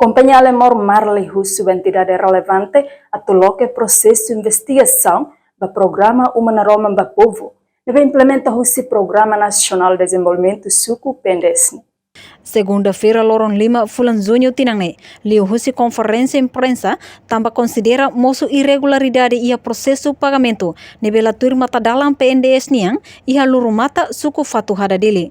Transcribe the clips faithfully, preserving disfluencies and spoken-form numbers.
Kompañia Alemor Marley husu ba entidade relevante atu loke prosesu investigasaun ba programa Uma Naroman ba Povu, ne'ebé implementa husi Programa Nasionál Dezenvolvimentu Suku, P N D S nian. Segunda-feira, loron lima fulan Juñu tinan ne'e, liuhusi konferénsia imprensa, tanba konsidera mosu irregularidade iha prosesu pagamentu ne'ebé la tuir matadalan P N D S nian iha Lurumata, suku Fatuhada, Dili.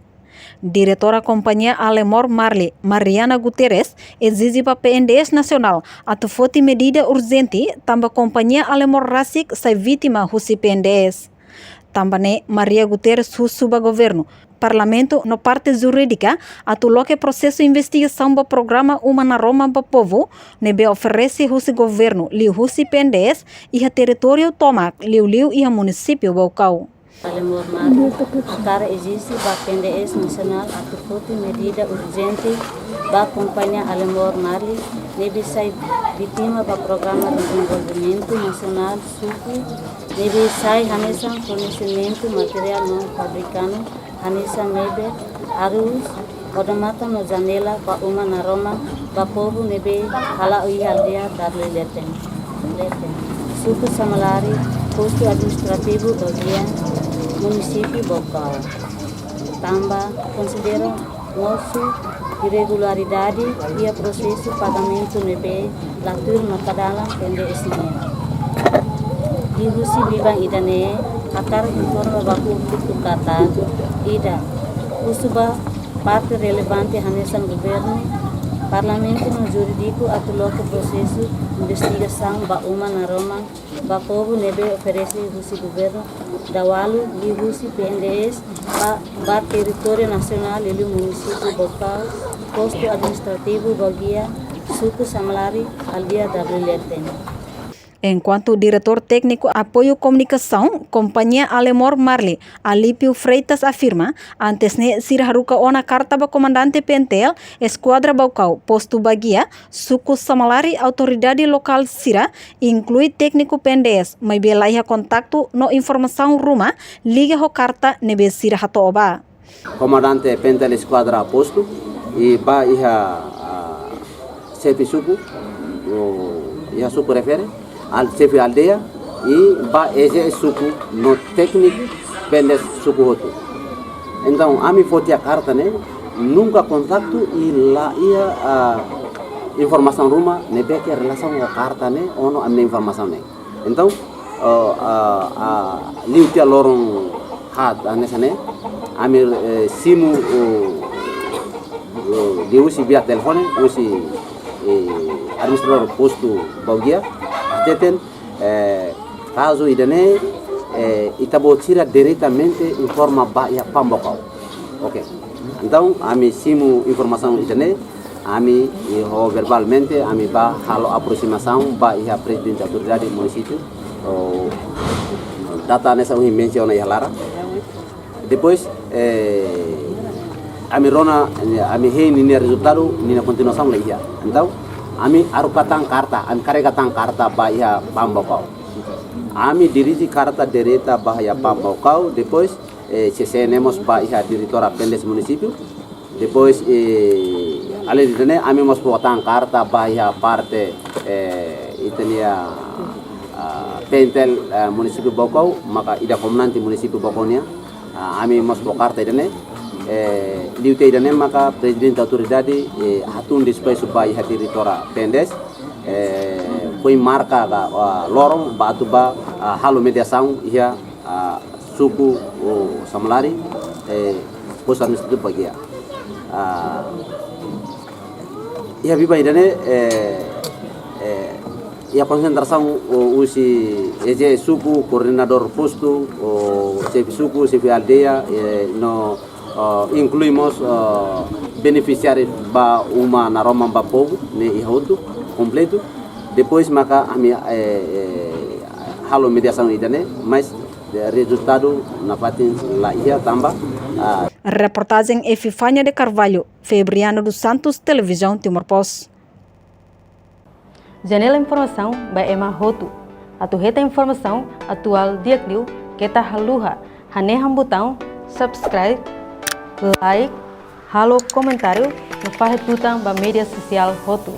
Diretora Kompañia Alemor Marley, Mariana Guterres, ezije ba P N D S nasionál atu foti medida urjente, tanba kompañia Alemor rasik sai vítima husi P N D S. Tanba ne'e, Maria Guterres husu ba governu, parlamentu no parte jurídika atu loke prosesu investigasaun ba programa Uma Naroman ba Povu ne'ebé oferese husi governu liuhusi P N D S iha territóriu tomak, liuliu iha munisípiu Baucau. Alemor Marley hakarak ezije ba P N D S nasionál atu foti medida urjente ba kompañia Alemor Marley ne'ebé sai vítima ba programa dezenvolvimentu nasionál suku ne'ebé sai hanesan fornesimentu materiál non fabrikadu hanesan meibel, arus, odamatan no janela ba Uma Naroman ba Povu ne'ebé hala'o iha aldeia Darlui Leten, Leten, suku Samalari, postu administrativu Baugia, munisípiu Baucau. Tanba konsidera mosu irregularidade iha prosesu pagamentu ne'ebé la tuir matadalan P N D S nian. Liuhusi biban ida-ne'e, hakarak informa ba públiku katak, ida, husu ba parte relevante hanesan governu, parlamentu no jurídiku atu loke prosesu investigasaun ba Uma Naroman ba Povu ne'ebé oferese husi governu daualu liuhusi P N D S ba, ba territóriu nasionál, liuliu munisípiu Baucau, postu administrativu Baugia, suku Samalari, aldeia Darlui Leten. Enkuantu Diretór Tékniku Apoiu Komunikasaun, Kompañia Alemor Marley, Alípio Freitas afirma, antes ne'e sira haruka ona karta ba komandante P N T L, Eskuadra Baucau, postu Baugia, suku Samalari, autoridade lokál sira, inklui tékniku P N D S, maibé la iha kontaktu no informasaun ruma liga ho karta ne'ebé sira hato'o ba. Komandante P N T L Eskuadra postu, i ba iha, ah, xefe suku, o, iha suku refere, al-, xefe aldeia, i ba E G suku no tékniku P N D S suku hotu. Entaun, ami fó tiha karta ne'e, nunka kontaktu i la iha, ah, informasaun ruma ne'ebé ke relasaun ho karta ne'e, ou no ami-nia informasaun ne'e. Entaun, ah, ah, ah, liu tiha loron haat, ah, hanesan ne'e, ami, eh, simu, oh, oh, liuhusi via telefone, husi, eh, administradór postu Baugia, hateten, eh, kazu ida-ne'e, eh, ita-boot sira diretamente informa ba iha PAM Baucau. Oke. Entaun, ami simu informasaun ida-ne'e, ami, eh, ho verbalmente, ami ba halo aproximasaun ba iha prezidente autoridade munisípiu, o data hanesan ohin mensiona iha laran. Depois, eh, ami rona, eh, ami hein ninia rezultadu, ninia kontinuasaun la iha. Entaun, ami haruka tan karta, ami karrega tan karta ba iha PAM Baucau. Ami dirije karta direta ba iha PAM Baucau, depois, eh, C C ne'e mós ba iha diretora P N D S munisípiu. Depois, eh, além de ne'e, ami mós fó tan karta ba iha parte, eh, ita-nia, ah, P N T L, eh, munisípiu Baucau, maka ida komandante munisípiu Baucau nian. Ah, ami mós fó karta ida-ne'e, eh, liu tiha ida-ne'e maka prezidente autoridade, eh, hatún despesu ba iha diretora P N D S, eh, foin marka ka, ah, loron ba atu ba, ah, halo mediasaun iha, ah, suku, oh, Samalari, eh, postu administrativu Baugia. Ah, iha biban ida-ne'e, eh, eh, iha konsentrasaun, oh, husi E G suku, koordenadór postu, oh, xefe suku, xefe aldeia, eh, no, oh, inklui mós, oh, benefisiáriu ba Uma Naroman ba Povu, ne'e iha hotu, kompletu. Depois maka ami, eh, eh, halo mediasaun ida-ne'e, mas, eh, rezultadu nafatin la iha tanba, ah. Reportajen Epifania de Carvalho, Febriano dos Santos, Televizaun Timor Post. Janela informasaun ba ema hotu. Atu hetan informasaun atuál di'ak liu, keta haluha hanehan butaun subscribe, like, halo komentáriu, no fahe tutan ba média sosiál hotu.